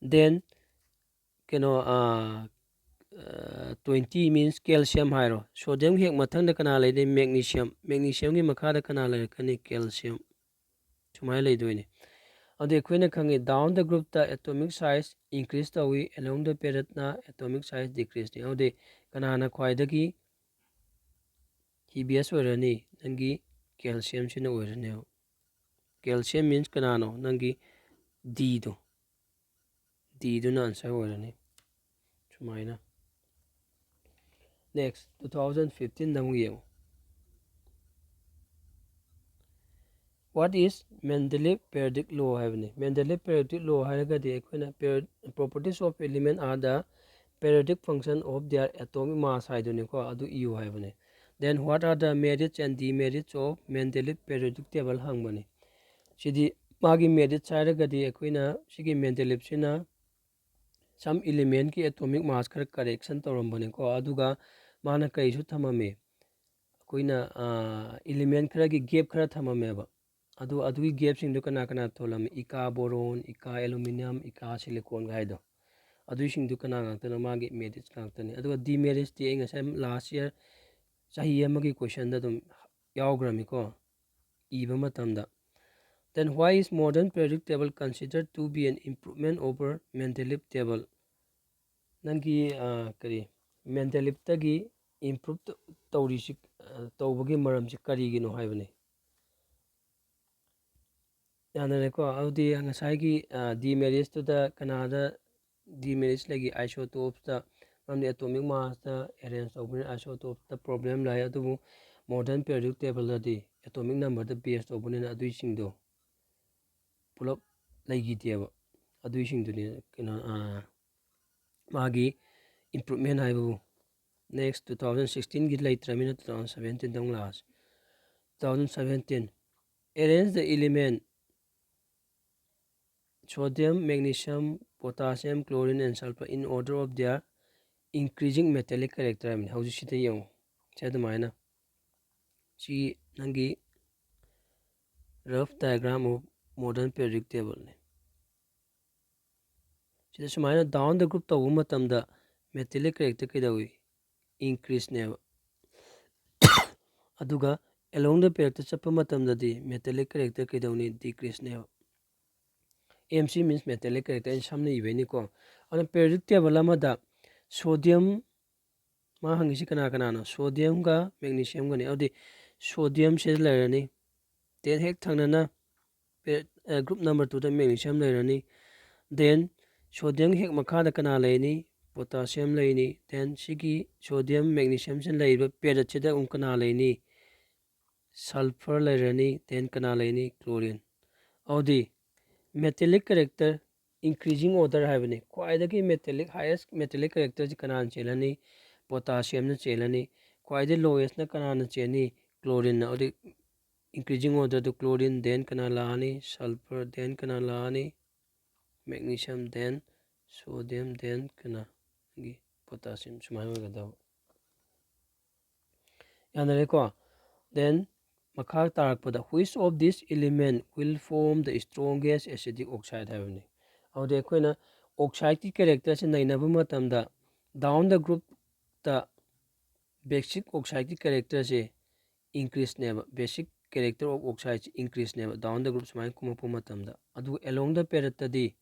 Then ꯀꯩꯅꯣ, ꯑꯥ, twenty means calcium ꯍꯥꯏꯔꯣ, sodium ꯒꯤ ꯍꯦꯛ ꯃꯊꯪꯗ ꯀꯅꯥ ꯂꯩꯗꯣꯏ? Magnesium. Magnesium ꯒꯤ ꯃꯈꯥꯗ ꯀꯅꯥ ꯂꯩꯔꯛꯀꯅꯤ? Calcium. ꯁꯨꯃꯥꯏꯅ ꯂꯩꯗꯣꯏꯅꯤ꯫ ꯑꯗꯨꯗꯤ ꯑꯩꯈꯣꯏꯅ ꯈꯪꯉꯤ, down the group ꯇ atomic size increase ꯇꯧꯏ, along the period ꯅ atomic size decrease ꯅꯤ꯫ ꯑꯗꯨꯗꯤ ꯀꯅꯥꯅ ꯈ꯭ꯋꯥꯏꯗꯒꯤ heaviest ꯑꯣꯏꯔꯅꯤ? ꯅꯪꯒꯤ calcium ꯁꯤꯅ ꯑꯣꯏꯔꯅꯦꯕ꯫ Calcium means ꯀꯅꯥꯅꯣ? ꯅꯪꯒꯤ D ꯗꯣ꯫ D ꯗꯨꯅ answer ꯑꯣꯏꯔꯅꯤ꯫ ꯁꯨꯃꯥꯏꯅ꯫ Next, two thousand fifteen ꯗ ꯑꯃꯨꯛ ꯌꯦꯡꯉꯨ꯫ What is Mendeleev periodic law ꯍꯥꯏꯕꯅꯤ꯫ Mendeleev periodic law ꯍꯥꯏꯔꯒꯗꯤ ꯑꯩꯈꯣꯏꯅ per-, properties of element are the periodic function of their atomic mass ꯍꯥꯏꯗꯨꯅꯤꯀꯣ, ꯑꯗꯨ ꯏꯌꯨ ꯍꯥꯏꯕꯅꯤ꯫ Then what are the merits and demerits of Mendeleev periodic table ꯍꯪꯕꯅꯤ꯫ ꯁꯤꯗꯤ ꯃꯥꯒꯤ merits ꯍꯥꯏꯔꯒꯗꯤ ꯑꯩꯈꯣꯏꯅ ꯁꯤꯒꯤ Mendeleev ꯁꯤꯅ some element ꯀꯤ atomic mass ꯈꯔ correction ꯇꯧꯔꯝꯕꯅꯤꯀꯣ, ꯑꯗꯨꯒ ꯃꯥꯅ ꯀꯔꯤꯁꯨ ꯊꯝꯃꯝꯃꯤ? ꯑꯩꯈꯣꯏꯅ, ꯑꯥ, element ꯈꯔꯒꯤ gap ꯈꯔ ꯊꯝꯃꯝꯃꯦꯕ꯫ ꯑꯗꯨ, ꯑꯗꯨꯒꯤ gap ꯁꯤꯡꯗꯨ ꯀꯅꯥ ꯀꯅꯥ ꯊꯣꯜꯂꯝꯃꯤ? Eka, boron, Eka, aluminium, Eka, silicon ꯒ ꯍꯥꯏꯗꯣ꯫ ꯑꯗꯨꯏꯁꯤꯡꯗꯨ ꯀꯅꯥ ꯉꯥꯛꯇꯅꯣ? ꯃꯥꯒꯤ merits ꯉꯥꯛꯇꯅꯤ꯫ ꯑꯗꯨꯒ demerits ꯇꯤ ꯑꯩ ꯉꯁꯥꯏ last year ꯆꯍꯤ ꯑꯃꯒꯤ question ꯗ ꯑꯗꯨꯝ ꯌꯥꯎꯈ꯭ꯔꯃꯤꯀꯣ, ꯏꯕ ꯃꯇꯝꯗ꯫ Then why is modern periodic table considered to be an improvement over Mendeleev table? ꯅꯪꯒꯤ, ꯑ, ꯀꯔꯤ, Mendeleev ꯇꯒꯤ improve ꯇ-, ꯇꯧꯔꯤꯁꯤ, ꯑ, ꯇꯧꯕꯒꯤ ꯃꯔꯝꯁꯤ ꯀꯔꯤꯒꯤꯅꯣ ꯍꯥꯏꯕꯅꯤ꯫ ꯌꯥꯅꯔꯦꯀꯣ? ꯑꯗꯨꯗꯤ ꯉꯁꯥꯏꯒꯤ, ꯑ, demerits ꯇꯨꯗ ꯀꯅꯥꯗ demerits ꯂꯩꯒꯦ? Isotopes ꯇ, ꯃꯔꯝꯗꯤ atomic mass ꯇ arrange ꯇꯧꯕꯅꯤꯅ isotopes ꯇ problem ꯂꯩ꯫ ꯑꯗꯨꯕꯨ modern periodic table ꯗꯗꯤ atomic number ꯗ base ꯇꯧꯕꯅꯤꯅ ꯑꯗꯨꯏꯁꯤꯡꯗꯣ ꯄꯨꯂꯞ ꯂꯩꯈꯤꯗꯦꯕ꯫ ꯑꯗꯨꯏꯁꯤꯡꯗꯨꯅꯤ ꯀꯩꯅꯣ, ꯑ, ꯃꯥꯒꯤ improvement ꯍꯥꯏꯕꯕꯨ꯫ Next, two thousand sixteen ꯒꯤ ꯂꯩꯇ꯭ꯔꯃꯤꯅ two thousand seventeen ꯗ ꯑꯃꯨꯛ ꯂꯥꯛꯑꯁꯤ꯫ Two thousand seventeen, arrange the element sodium, magnesium, potassium, chlorine and sulfur in order of their increasing metallic character ꯍꯥꯏꯕꯅꯤ꯫ ꯍꯧꯖꯤꯛꯁꯤꯗ ꯌꯦꯡꯉꯨ꯫ ꯁꯤ ꯑꯗꯨꯃꯥꯏꯅ꯫ ꯁꯤ ꯅꯪꯒꯤ rough diagram of modern periodic table ꯅꯤ꯫ ꯁꯤꯗ ꯁꯨꯃꯥꯏꯅ down the group ꯇꯧꯕ ꯃꯇꯝꯗ metallic character ꯀꯩꯗꯧꯏ? Increaseꯅꯦꯕ꯫ ꯑꯗꯨꯒ along the pairꯗ ꯆꯠꯄ ꯃꯇꯝꯗꯗꯤ metallic character ꯀꯩꯗꯧꯅꯤ? Decreaseꯅꯦꯕ꯫ M C means metallic character, ꯑꯩꯅ ꯁꯝꯅ ꯏꯕꯩꯅꯤꯀꯣ꯫ ꯑꯗꯨꯅ periodic table ꯑꯃꯗ sodium, ꯃꯥ ꯍꯪꯉꯤꯁꯤ ꯀꯅꯥ ꯀꯅꯥꯅꯣ? Sodiumꯒ magnesiumꯒꯅꯤ꯫ ꯑꯗꯨꯗꯤ sodiumꯁꯦ ꯂꯩꯔꯅꯤ, then ꯍꯦꯛ ꯊꯪꯅꯅ group number twoꯗ magnesium ꯂꯩꯔꯅꯤ, then sodium ꯍꯦꯛ ꯃꯈꯥꯗ ꯀꯅꯥ ꯂꯩꯅꯤ? Potassium ꯂꯩꯅꯤ꯫ Then ꯁꯤꯒꯤ sodium magnesiumꯁꯤ ꯂꯩꯔꯤꯕ periodꯁꯤꯗ ꯑꯃꯨꯛ ꯀꯅꯥ ꯂꯩꯅꯤ? Sulfur ꯂꯩꯔꯅꯤ, then ꯀꯅꯥ ꯂꯩꯅꯤ? Chlorine꯫ ꯑꯗꯨꯗꯤ metallic character increasing order ꯍꯥꯏꯕꯅꯤ꯫ ꯈ꯭ꯋꯥꯏꯗꯒꯤ metallic, highest metallic characterꯁꯤ ꯀꯅꯥꯅ ꯆꯦꯜꯂꯅꯤ? Potassiumꯅ ꯆꯦꯜꯂꯅꯤ꯫ ꯈ꯭ꯋꯥꯏꯗꯒꯤ lowestꯅ ꯀꯅꯥꯅ ꯆꯦꯟꯅꯤ? Chlorineꯅ꯫ ꯑꯗꯨꯗꯤ increasing orderꯗ chlorine, then ꯀꯅꯥ ꯂꯥꯛꯑꯅꯤ? Sulfur, then ꯀꯅꯥ ꯂꯥꯛꯑꯅꯤ? Magnesium, then sodium, then ꯀꯅꯥꯒꯤ? Potassium꯫ ꯁꯨꯃꯥꯏꯅ ꯑꯣꯏꯒꯗꯕ꯫ ꯌꯥꯅꯔꯦꯀꯣ? Then ꯃꯈꯥ ꯇꯥꯔꯛꯄꯗ, which of these element will form the strongest acidic oxide ꯍꯥꯏꯕꯅꯤ꯫ ꯑꯗꯨꯗꯤ ꯑꯩꯈꯣꯏꯅ oxideꯀꯤ characterꯁꯦ ꯅꯩꯅꯕ ꯃꯇꯝꯗ down the groupꯇ basic oxideꯀꯤ characterꯁꯦ increaseꯅꯦꯕ, basic character of oxideꯁꯦ increaseꯅꯦꯕ down the group ꯁꯨꯃꯥꯏꯅ ꯀꯨꯝꯃꯛꯄ ꯃꯇꯝꯗ꯫ ꯑꯗꯨꯒ along the periodꯇꯗꯤ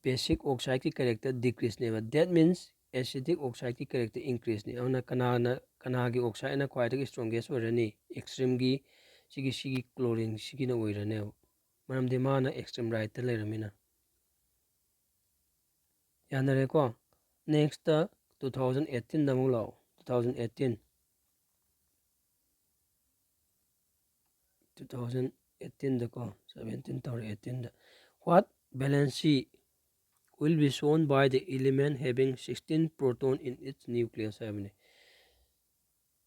basic oxideꯀꯤ character decreaseꯅꯦꯕ꯫ That means acidic oxideꯀꯤ character increaseꯅꯤ꯫ ꯑꯗꯨꯅ ꯀꯅꯥꯅ, ꯀꯅꯥꯒꯤ oxideꯅ ꯈ꯭ꯋꯥꯏꯗꯒꯤ strongest ꯑꯣꯏꯔꯅꯤ? Extremeꯒꯤ, ꯁꯤꯒꯤ, ꯁꯤꯒꯤ chlorine ꯁꯤꯒꯤꯅ ꯑꯣꯏꯔꯅꯦꯕ, ꯃꯔꯝꯗꯤ ꯃꯥꯅ extreme rightꯇ ꯂꯩꯔꯃꯤꯅ꯫ ꯌꯥꯅꯔꯦꯀꯣ? Nextꯇ two thousand eighteenꯗ ꯑꯃꯨꯛ ꯂꯥꯛꯑꯣ꯫ Two thousand eighteen, two thousand eighteenꯗꯀꯣ, seventeen ꯇꯧꯔꯦ, eighteenꯗ, what valency will be shown by the element having sixteen proton in its nucleus ꯍꯥꯏꯕꯅꯤ꯫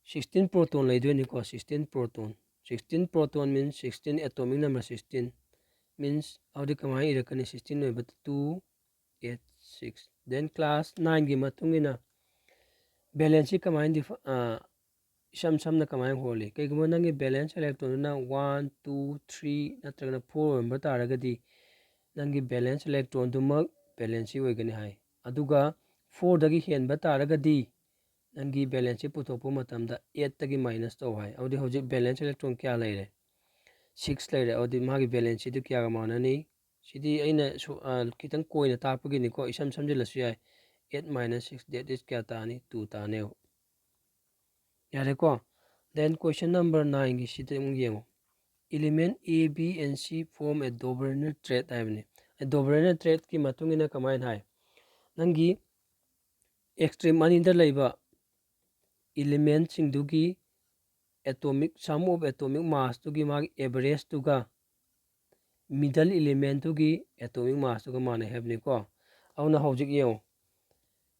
Sixteen proton ꯂꯩꯗꯣꯏꯅꯤꯀꯣ, sixteen proton꯫ Sixteen proton means sixteen, atomic number sixteen means, ꯑꯗꯨꯗꯤ ꯀꯃꯥꯏꯅ ꯏꯔꯛꯀꯅꯤ? Sixteen ꯑꯣꯏꯕ two, eight, six꯫ Then class nineꯒꯤ ꯃꯇꯨꯡ ꯏꯟꯅ valency ꯀꯃꯥꯏꯅ ꯗꯤꯐ-, ꯑ, ꯏꯁꯝ ꯁꯝꯅ ꯀꯃꯥꯏꯅ ꯍꯣꯜꯂꯤ? ꯀꯩꯒꯨꯝꯕ ꯅꯪꯒꯤ valence electronꯗꯨꯅ one, two, three ꯅꯠꯇ꯭ꯔꯒꯅ four ꯑꯣꯏꯔꯝꯕ ꯇꯥꯔꯒꯗꯤ, ꯅꯪꯒꯤ valence electronꯗꯨꯃꯛ valency ꯑꯣꯏꯒꯅꯤ ꯍꯥꯏ꯫ ꯑꯗꯨꯒ fourꯗꯒꯤ ꯍꯦꯟꯕ ꯇꯥꯔꯒꯗꯤ ꯅꯪꯒꯤ balance ꯁꯤ ꯄꯨꯊꯣꯛꯄ ꯃꯇꯝꯗ eightꯇꯒꯤ minus ꯇꯧ ꯍꯥꯏ꯫ ꯑꯗꯨꯗꯤ ꯍꯧꯖꯤꯛ balance electron ꯀꯌꯥ ꯂꯩꯔꯦ? Six ꯂꯩꯔꯦ꯫ ꯑꯗꯨꯗꯤ ꯃꯥꯒꯤ balance ꯁꯤꯗꯤ ꯀꯌꯥꯒ ꯃꯥꯟꯅꯅꯤ? ꯁꯤꯗꯤ ꯑꯩꯅ ꯁꯨ-, ꯑ, ꯈꯤꯇꯪ ꯀꯣꯏꯅ ꯇꯥꯛꯄꯒꯤꯅꯤꯀꯣ, ꯏꯁꯝ ꯁꯝꯖꯤꯜꯂꯁꯨ ꯌꯥꯏ꯫ Eight minus six, that is ꯀꯌꯥ ꯇꯥꯅꯤ? Two ꯇꯥꯅꯦꯕ꯫ ꯌꯥꯔꯦꯀꯣ? Then question number nineꯒꯤ ꯁꯤꯗ ꯑꯃꯨꯛ ꯌꯦꯡꯉꯣ꯫ Element A, B and C form a Dobereiner triad ꯍꯥꯏꯕꯅꯤ꯫ Dobereiner triadꯀꯤ ꯃꯇꯨꯡ ꯏꯟꯅ ꯀꯃꯥꯏꯅ ꯍꯥꯏ? ꯅꯪꯒꯤ extreme ꯑꯅꯤꯗ ꯂꯩꯕ elementꯁꯤꯡꯗꯨꯒꯤ atomic, sum of atomic massꯇꯨꯒꯤ ꯃꯥꯒꯤ averageꯇꯨꯒ middle elementꯇꯨꯒꯤ atomic massꯇꯨꯒ ꯃꯥꯟꯅꯩ ꯍꯥꯏꯕꯅꯤꯀꯣ꯫ ꯑꯗꯨꯅ ꯍꯧꯖꯤꯛ ꯌꯦꯡꯉꯣ,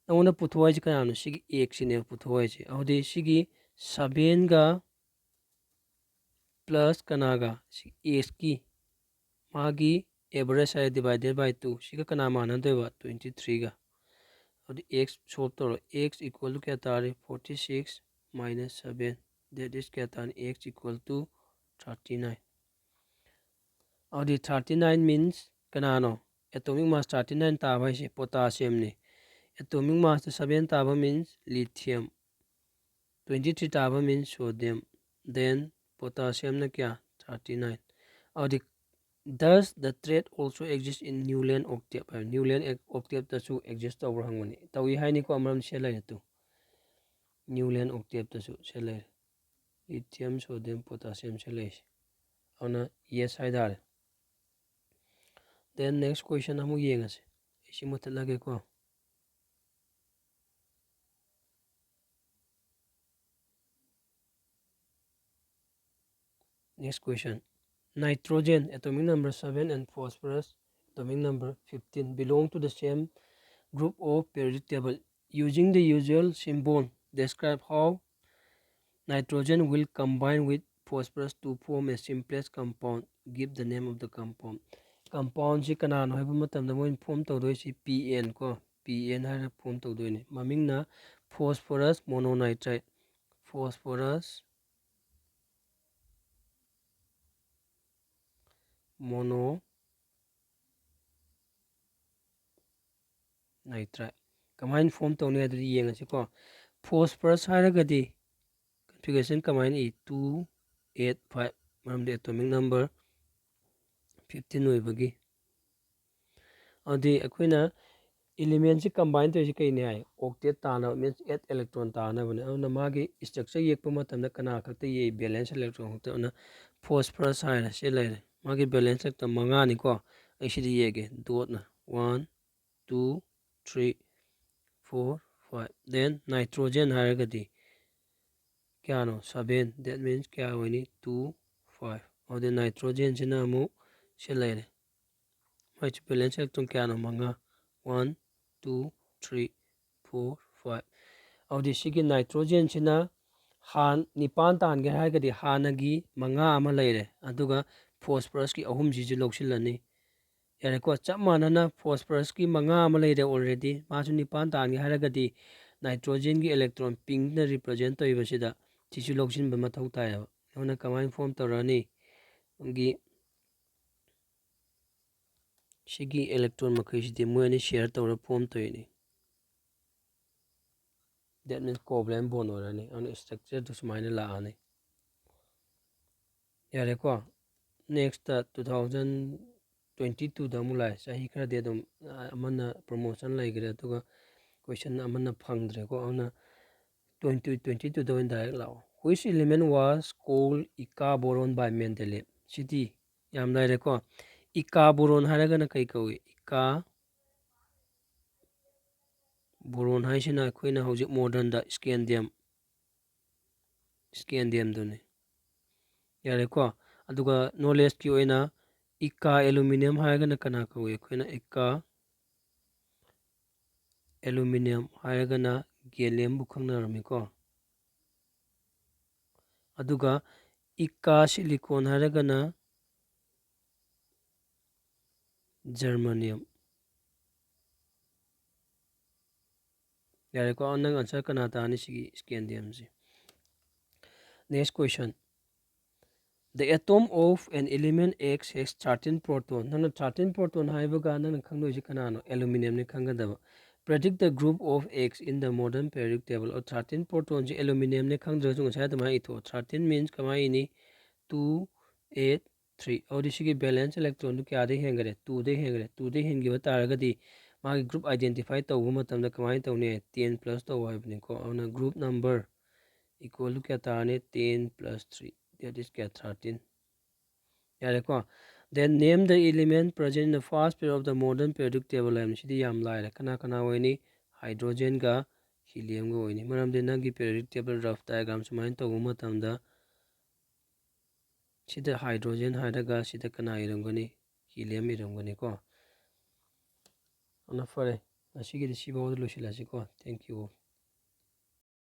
ꯅꯉꯣꯟꯗ ꯄꯨꯊꯣꯛ ꯍꯥꯏꯁꯦ ꯀꯅꯥꯅꯣ? ꯁꯤꯒꯤ Xꯁꯤꯅꯦꯕ ꯄꯨꯊꯣꯛ ꯍꯥꯏꯁꯦ꯫ ꯑꯗꯨꯗꯤ ꯁꯤꯒꯤ sevenꯒ plus ꯀꯅꯥꯒ? ꯁꯤ Xꯀꯤ ꯃꯥꯒꯤ average high divided by two꯫ ꯁꯤꯒ ꯀꯅꯥ ꯃꯥꯟꯅꯗꯣꯏꯕ? Twenty-threeꯒ꯫ ꯑꯗꯨꯗꯤ X solve ꯇꯧꯔꯣ꯫ X equal to ꯀꯌꯥ ꯇꯥꯔꯦ? Forty-six minus seven, that is ꯀꯌꯥ ꯇꯥꯔꯅꯤ? X equal to thirty-nine꯫ ꯑꯗꯨꯗꯤ thirty-nine means ꯀꯅꯥꯅꯣ? Atomic mass thirty-nine ꯇꯥꯕ ꯍꯥꯏꯁꯦ potassiumꯅꯤ꯫ Atomic massꯇ seven ꯇꯥꯕ means lithium꯫ Twenty-three ꯇꯥꯕ means sodium꯫ Then potassiumꯅ ꯀꯌꯥ? Thirty-nine꯫ ꯑꯗꯨꯗꯤ, "Does the triad also exist in Newland octave?" ꯍꯥꯏꯕ, Newland octaveꯇꯁꯨ exist ꯇꯧꯕ꯭ꯔꯥ ꯍꯪꯕꯅꯤ꯫ ꯇꯧꯏ ꯍꯥꯏꯅꯤꯀꯣ, ꯑꯃꯔꯣꯝ ꯁꯦ ꯂꯩꯔꯦ ꯇꯨ꯫ Newland octaveꯇꯁꯨ ꯁꯦ ꯂꯩꯔꯦ꯫ Lithium, sodium, potassium ꯁꯦ ꯂꯩꯔꯤꯁꯦ꯫ ꯑꯗꯨꯅ yes ꯍꯥꯏꯇꯥꯔꯦ꯫ Then next question ꯑꯃꯨꯛ ꯌꯦꯡꯉꯁꯤ꯫ ꯑꯩ ꯁꯤ ꯃꯨꯠꯊꯠꯂꯒꯦꯀꯣ꯫ Next question. Nitrogen, atomic number seven, and phosphorus, atomic number fifteen, belong to the same group of periodic table. Using the usual symbol, describe how nitrogen will combine with phosphorus to form a simplest compound. Give the name of the compound. Compoundꯁꯤ ꯀꯅꯥꯅꯣ ꯍꯥꯏꯕ ꯃꯇꯝꯗ ꯃꯣꯏꯅ form ꯇꯧꯗꯣꯏꯁꯤ P N ꯀꯣ, P N ꯍꯥꯏꯅ form ꯇꯧꯗꯣꯏꯅꯤ꯫ ꯃꯃꯤꯡꯅ phosphorus mononitride, phosphorus mononitride. nitride꯫ ꯀꯃꯥꯏꯅ form ꯇꯧꯅꯤ ꯍꯥꯏꯗꯨꯗꯤ ꯌꯦꯡꯉꯁꯤꯀꯣ꯫ Phosphorus ꯍꯥꯏꯔꯒꯗꯤ ꯀꯟꯐꯤꯒ꯭ꯔꯦꯁꯟ ꯀꯃꯥꯏꯅ ꯏ? Two eight five, ꯃꯔꯝꯗꯤ ꯑꯦꯇꯣꯃꯤꯛ ꯅꯝꯕꯔ fifteen ꯑꯣꯏꯕꯒꯤ꯫ ꯑꯗꯨꯗꯤ ꯑꯩꯈꯣꯏꯅ ꯏꯂꯤꯃꯦꯟꯁꯤ ꯀꯝꯕꯥꯏꯟ ꯇꯧꯔꯤꯁꯤ ꯀꯩꯅꯤ ꯍꯥꯏ? Octet ꯇꯥꯅꯕ, means eight electron ꯇꯥꯅꯕꯅꯦ꯫ ꯑꯗꯨꯅ ꯃꯥꯒꯤ ꯏꯁꯇ꯭ꯔꯛꯆꯔ ꯌꯦꯛꯄ ꯃꯇꯝꯗ ꯀꯅꯥ ꯈꯛꯇ ꯌꯦꯛꯏ? Valence electron ꯈꯛꯇ꯫ ꯑꯗꯨꯅ phosphorus ꯍꯥꯏꯅ ꯁꯤ ꯂꯩꯔꯦ꯫ ꯃꯥꯒꯤ valence electron ꯃꯉꯥꯅꯤꯀꯣ꯫ ꯑꯩ ꯁꯤꯗꯤ ꯌꯦꯛꯑꯒꯦ, dotꯅ꯫ One, two, three, four, five꯫ Then nitrogen ꯍꯥꯏꯔꯒꯗꯤ ꯀꯌꯥꯅꯣ? Seven꯫ That means ꯀꯌꯥ ꯑꯣꯏꯅꯤ? Two, five꯫ ꯑꯗꯨꯗꯤ nitrogenꯁꯤꯅ ꯑꯃꯨꯛ ꯁꯤ ꯂꯩꯔꯦ꯫ ꯃꯥꯏꯁꯨ valence electron ꯀꯌꯥꯅꯣ? ꯃꯉꯥ꯫ One, two, three, four, five꯫ ꯑꯗꯨꯗꯤ ꯁꯤꯒꯤ nitrogenꯁꯤꯅ ꯍꯥꯟ-, ꯅꯤꯄꯥꯟ ꯇꯥꯍꯟꯒꯦ ꯍꯥꯏꯔꯒꯗꯤ ꯍꯥꯟꯅꯒꯤ ꯃꯉꯥ ꯑꯃ ꯂꯩꯔꯦ, ꯑꯗꯨꯒ phosphorusꯀꯤ ꯑꯍꯨꯝꯁꯤꯁꯨ ꯂꯧꯁꯤꯜꯂꯅꯤ꯫ ꯌꯥꯔꯦꯀꯣ? ꯆꯞ ꯃꯥꯟꯅꯅ phosphorusꯀꯤ ꯃꯉꯥ ꯑꯃ ꯂꯩꯔꯦ already, ꯃꯥꯁꯨ ꯅꯤꯄꯥꯟ ꯇꯥꯍꯟꯒꯦ ꯍꯥꯏꯔꯒꯗꯤ nitrogenꯒꯤ electron pinkꯅ represent ꯇꯧꯔꯤꯕꯁꯤꯗ ꯁꯤꯁꯨ ꯂꯧꯁꯤꯟꯕ ꯃꯊꯧ ꯇꯥꯏꯌꯦꯕ꯫ ꯑꯗꯨꯅ ꯀꯃꯥꯏꯅ form ꯇꯧꯔꯅꯤ? ꯒꯤ ꯁꯤꯒꯤ electron ꯃꯈꯩꯁꯤꯗꯤ ꯃꯣꯏ ꯑꯅꯤ share ꯇꯧꯔ form ꯇꯧꯔꯤꯅꯤ꯫ That means covalent bond ꯑꯣꯏꯔꯅꯤ꯫ ꯑꯗꯨꯅ structureꯗꯨ ꯁꯨꯃꯥꯏꯅ ꯂꯥꯛꯑꯅꯤ꯫ ꯌꯥꯔꯦꯀꯣ? Next two thousand twenty twoꯗ ꯑꯃꯨꯛ ꯂꯥꯛꯑꯦ꯫ ꯆꯍꯤ ꯈꯔꯗꯤ ꯑꯗꯨꯝ, ꯑ, ꯑꯃꯅ promotion ꯂꯩꯈ꯭ꯔꯦ, ꯑꯗꯨꯒ question ꯑꯃꯅ ꯐꯪꯗ꯭ꯔꯦꯀꯣ꯫ ꯑꯗꯨꯅ twenty twenty twoꯗ ꯑꯣꯏꯅ direct ꯂꯥꯛꯑꯣ꯫ Which element was called eka boron by Mendeleev? ꯁꯤꯗꯤ ꯌꯥꯝ ꯂꯥꯏꯔꯦꯀꯣ꯫ Eka boron ꯍꯥꯏꯔꯒꯅ ꯀꯩ ꯀꯧꯏ? Eka boron ꯍꯥꯏꯁꯤꯅ ꯑꯩꯈꯣꯏꯅ ꯍꯧꯖꯤꯛ modernꯗ scandium, scandiumꯗꯨꯅꯤ꯫ ꯌꯥꯔꯦꯀꯣ? ꯑꯗꯨꯒ knowledgeꯀꯤ ꯑꯣꯏꯅ eka aluminium ꯍꯥꯏꯔꯒꯅ ꯀꯅꯥ ꯀꯧꯏ? ꯑꯩꯈꯣꯏꯅ eka aluminium ꯍꯥꯏꯔꯒꯅ galliumꯕꯨ ꯈꯪꯅꯔꯝꯃꯤꯀꯣ꯫ ꯑꯗꯨꯒ eka silicon ꯍꯥꯏꯔꯒꯅ germanium꯫ ꯌꯥꯔꯦꯀꯣ, ꯅꯪ answer ꯀꯅꯥ ꯇꯥꯅꯤ ꯁꯤꯒꯤ scandiumꯁꯦ? Next question. The atom of an element X has thirteen proton. ꯅꯪꯅ thirteen proton ꯍꯥꯏꯕꯒ ꯅꯪꯅ ꯈꯪꯗꯣꯏꯁꯤ ꯀꯅꯥꯅꯣ? Aluminium ꯅꯤ ꯈꯪꯒꯗꯕ꯫ Predict the group of X in the modern periodic table. ꯑꯣ, thirteen proton ꯁꯤ aluminium ꯅꯤ ꯈꯪꯗ꯭ꯔꯒꯁꯨ ꯉꯁꯥꯏ ꯑꯗꯨꯃꯥꯏꯅ ꯏꯊꯣꯛꯑꯣ꯫ Thirteen means ꯀꯃꯥꯏꯅ ꯏꯅꯤ? Two, eight, three꯫ ꯑꯗꯨꯗꯤ ꯁꯤꯒꯤ valence electron ꯗꯨ ꯀꯌꯥꯗꯒꯤ ꯍꯦꯟꯈꯔꯦ? Two ꯗꯒꯤ ꯍꯦꯟꯈꯔꯦ꯫ Two ꯗꯒꯤ ꯍꯦꯟꯈꯤꯕ ꯇꯥꯔꯒꯗꯤ ꯃꯥꯒꯤ group identify ꯇꯧꯕ ꯃꯇꯝꯗ ꯀꯃꯥꯏꯅ ꯇꯧꯅꯤ? Ten plus ꯇꯧ ꯍꯥꯏꯕꯅꯤꯀꯣ꯫ ꯑꯗꯨꯅ group number equal to ꯀꯌꯥ ꯇꯥꯔꯅꯤ? Ten plus three, that is ꯀꯌꯥ? Thirteen꯫ ꯌꯥꯔꯦꯀꯣ꯫ Then name the element present in the first pair of the modern periodic table ꯍꯥꯏꯕꯅꯤ꯫ ꯁꯤꯗꯤ ꯌꯥꯝ ꯂꯥꯏꯔꯦ꯫ ꯀꯅꯥ ꯀꯅꯥ ꯑꯣꯏꯅꯤ? Hydrogen ꯒ helium ꯒ ꯑꯣꯏꯅꯤ꯫ ꯃꯔꯝꯗꯤ ꯅꯪꯒꯤ periodic table rough diagram ꯁꯨꯃꯥꯏꯅ ꯇꯧꯕ ꯃꯇꯝꯗ ꯁꯤꯗ hydrogen ꯍꯥꯏꯔꯒ ꯁꯤꯗ ꯀꯅꯥ ꯏꯔꯝꯒꯅꯤ? Helium ꯏꯔꯝꯒꯅꯤꯀꯣ꯫ ꯑꯗꯨꯅ ꯐꯔꯦ, ꯉꯁꯤꯒꯤꯗꯤ ꯁꯤꯐꯥꯎꯗ ꯂꯣꯏꯁꯤꯜꯂꯁꯤꯀꯣ꯫ Thank you all꯫